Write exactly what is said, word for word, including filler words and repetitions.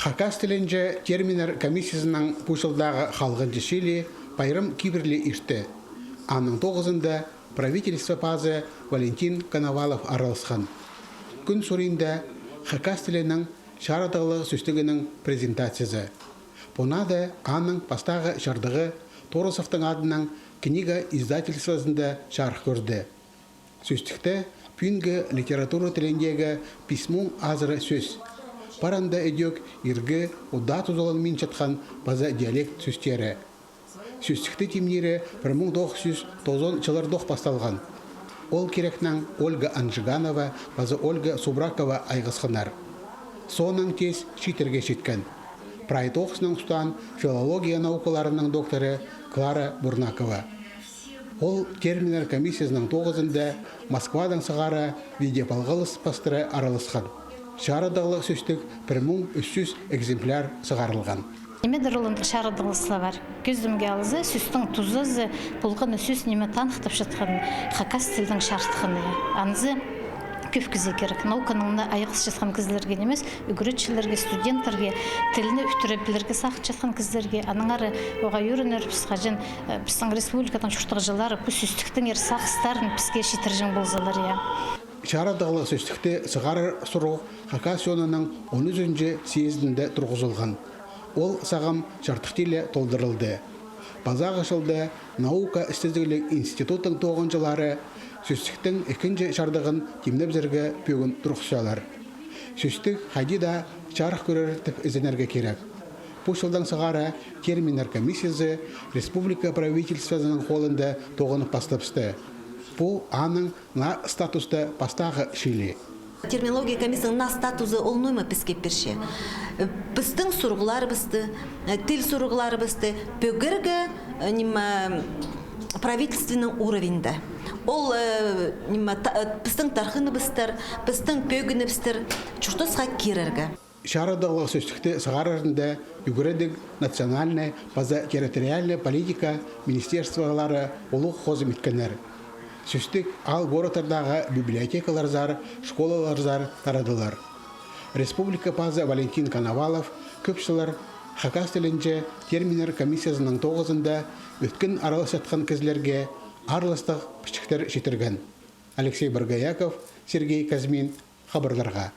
Хакас тілінҷе терминнер комиссиязының пу чылдағы халғанҷы чыылии пайрам кибірлі иртті. Аның тоғызында правительство пазы Валентин Коновалов араласхан. Кӱн суринда хакас тілінің чарыдығлығ сӧстігінің презентациязы. Пу нада аның пастағы чардығы Торосовтың адынаң книга издательствозында чарых кӧрді. Сӧстікте пӱӱнгі литература тіліндегі пис муң азыра сӧс. Пар анда ідӧк иргі, удаа тузаланминчатхан паза диалект сӧстері. Сӧстікті тимнирі пір муң тоғыс чӱс тоғызон чыллардох пасталған. Ол кирекнең Ольга Анжиганова паза Ольга Субракова айғасханнар. Соонаң тез чииттерге читкен прай тоғыснаң устаан филология наукаларының докторы Клара Бурнакова. Ол терминнер комиссиязының тоғызында Москвадаң сығара видеопалғалыс пастыра араласхан. Чарыдығлығ сӧстік пір муң ӱс чӱс экземпляр сығарылған. Ниме дір ол андағ чарыдығлығ словарь? Кӧзідімге алза, сӧстің тузазы полған сӧс ниме таныхтапчатхан, хакас тілнің чарытханы. Анзы кӧп кізі кирек. Науканаң на айғасчатхан кізілерге нимес, ӱгретчілерге, студенттерге, тілні ӱттіре пілерге сағынчатхан кізілерге, аннаңар оға ӧрінербіс, хаҷан, э, пістің республиканың чуртағҷылары пу сӧстіктеңер сағыстарын піске читірҷең ползалар, я. Чарыдығлығ сӧстікті сығарар сурығ Хакас чонының он ӱзінҷі съездінде турғызылған. Ол сағам чардыхти ле толдырылды. Пазағы чылда наука істезігліг институттың тоғынҷылары сӧстіктің ікінҷі чардығын тимнебізерге пӧгін турғысчалар. Сӧстік хайди даа чарых кӧрер тіп ізенерге кирек. Пу чылдаң сығара терминнер комиссиязы республика правительствозының холында тоғынып пастабысты. Пу аның на статуста пастағы чыылии. Терминология комиссияның на статузы ол ноо ниме піске пирче. Э, пістің сурығларыбысты, э, тіл сурығларыбысты пӧгерге, э, ниме, правительственный уровеньда. Ол, э, ниме, та-, э, пістің тархыныбыстар, пістің пӧгінібістер чуртасха кирерге. Чарыдығлығ сӧстікті сығарарында ӱгредіг, национальнай паза территориальнай политика министерстволары улуғ хозым иткеннер. Сӧстік аал-городтардағы библиотекаларзар, школаларзар тарадылар. Республика пазы Валентин Коновалов кӧп чыллар хакас тілінҷе терминнер комиссиязының тоғызында ӧткін араласчатхан кізілерге аарластығ пічіктер читірген. Алексей Боргояков, Сергей Казьмин, хабарларға.